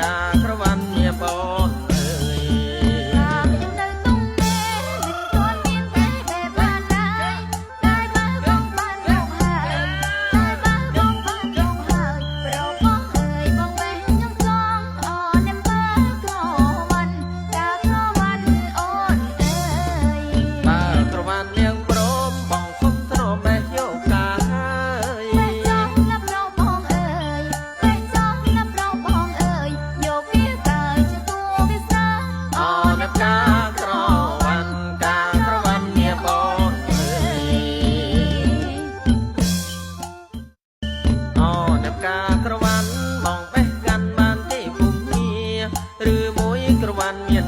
កាក្រវ៉ាន់មាបងអើយ ខ្ញុំនៅទុំនេះមិនទាន់មានទេបែបបានឡើយតែបើបងបានមកហើយតែបើបងបានមកហើយប្របងអើយបងបេះខ្ញុំចង់អូននឹងបើក្រវ៉ាន់កាក្រវ៉ាន់អូនអើយ បើក្រវ៉ាន់នាងព្រមបងសុំទ្រាំបេះយកកាហើយ បេះចង់ណាប់របងអើយបេះចង់ណាប់របងអើយយកវាទៅជាតួវាសនា អូនកាក្រវ៉ាន់កាក្រវ៉ាន់មាបងអើយអូនកាក្រវ៉ាន់បងបេះកាន់បានទេពុំងារឬមួយក្រវ៉ាន់មាន